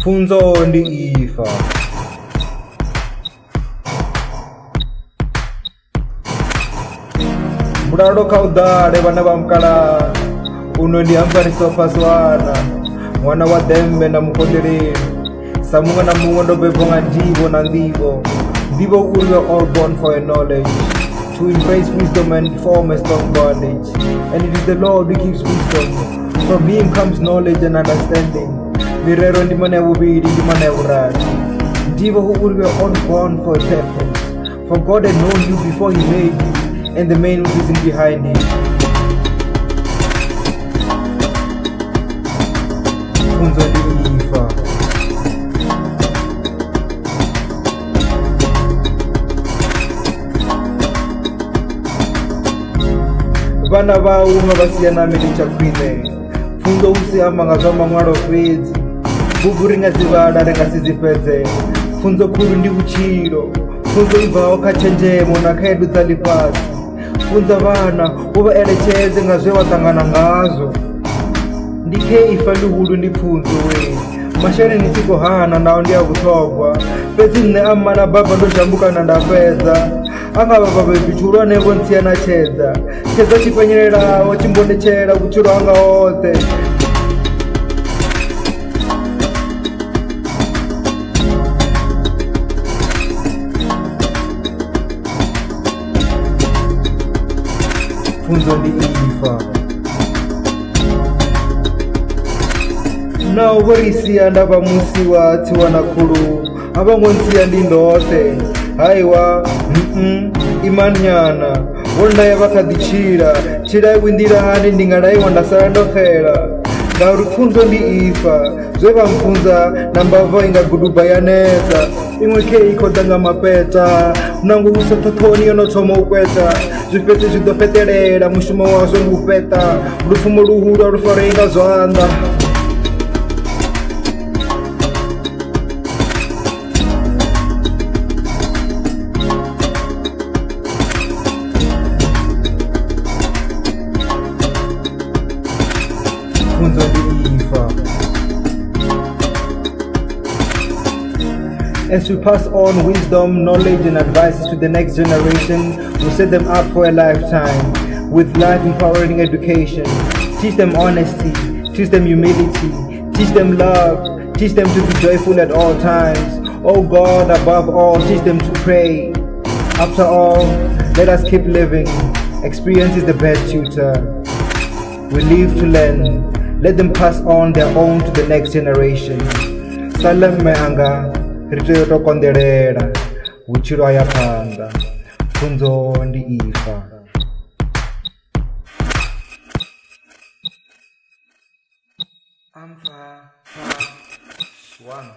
Pfunzo ndi ifa. Mulalo kha u ḓale vhana vha mukalaha uno ndi Amfariso Phaswana ṅwana wa ḓembe na mukonḓeleli sa muṅwe na muṅwe ndo bebwa nga ndivho na nḓivho nḓivho uri we are all born for a knowledge to embrace wisdom and form a strong bondage and it is the Lord who gives wisdom from him comes knowledge and understanding mirero ndimana ya vhuvhili ndimana ya vhuraru ndivho uri we are all born for a purpose For God had known you before he made you, and the main reason behind it. Pfunzo ndi ifa. Vhana vhau nga vha sia na mini tsha khwine. Pfunzo hu si amba nga zwa maṅwalo fhedzi. Bugu ri nga dzi vhala ri nga si dzi fhedze. Pfunzo khulu ndi vhutshilo. Pfunzo i bvaho kha tshenzhemo na khaedu dza ḽifhasi. Funza vhana u vha eletshedze nga zwe wa ṱangana ngazwo. Ndi khe ifa ḽihulu ndi pfunzo wee. Masheleni thi khou hana naho ndi a vhuṱhogwa, fhedzi nṋe amma na baba ndo zhambukana nda fhedza. A nga vha vhabebi tshihulwane vho ntsia na tshedza, tshedza tshi penyelelaho tshi mbonetshela vhutshilo hanga hoṱhe. Pfunzo ndi ifa. Naho vho ri sia nda vha musiwa tsiwana khulu a vho ngo ntsia ndi ndoṱhe haiwa mm imani nyana vho ndaya vha kha ḓi tshila tshila iwe nḓilani ndi nga laiwa nda sala ndo xela ngauri pfunzo ndi ifa zwe vha mpfunza na mbava i nga guduba ya neta iṅwe khei i khou ḓa nga mapeta nangwe u sa ṱhoṱhoni yo no thoma u kweta zwifheti zwi ḓo fheṱelela mushumo wazwo ndi u fheṱa lupfumo luhulu a lu farei nga zwanḓa. Pfunzo ndi ifa. As we pass on wisdom, knowledge, and advice to the next generation, we set them up for a lifetime with life empowering education. Teach them honesty, teach them humility, teach them love, teach them to be joyful at all times. Oh God, above all, teach them to pray. After all, let us keep living. Experience is the best tutor. We live to learn. Let them pass on their own to the next generation. Sala mme anga ri tea u tou konḓelela vhutshilo ha ya phanḓa. Pfunzo ndi ifa. Ampha, pha, one.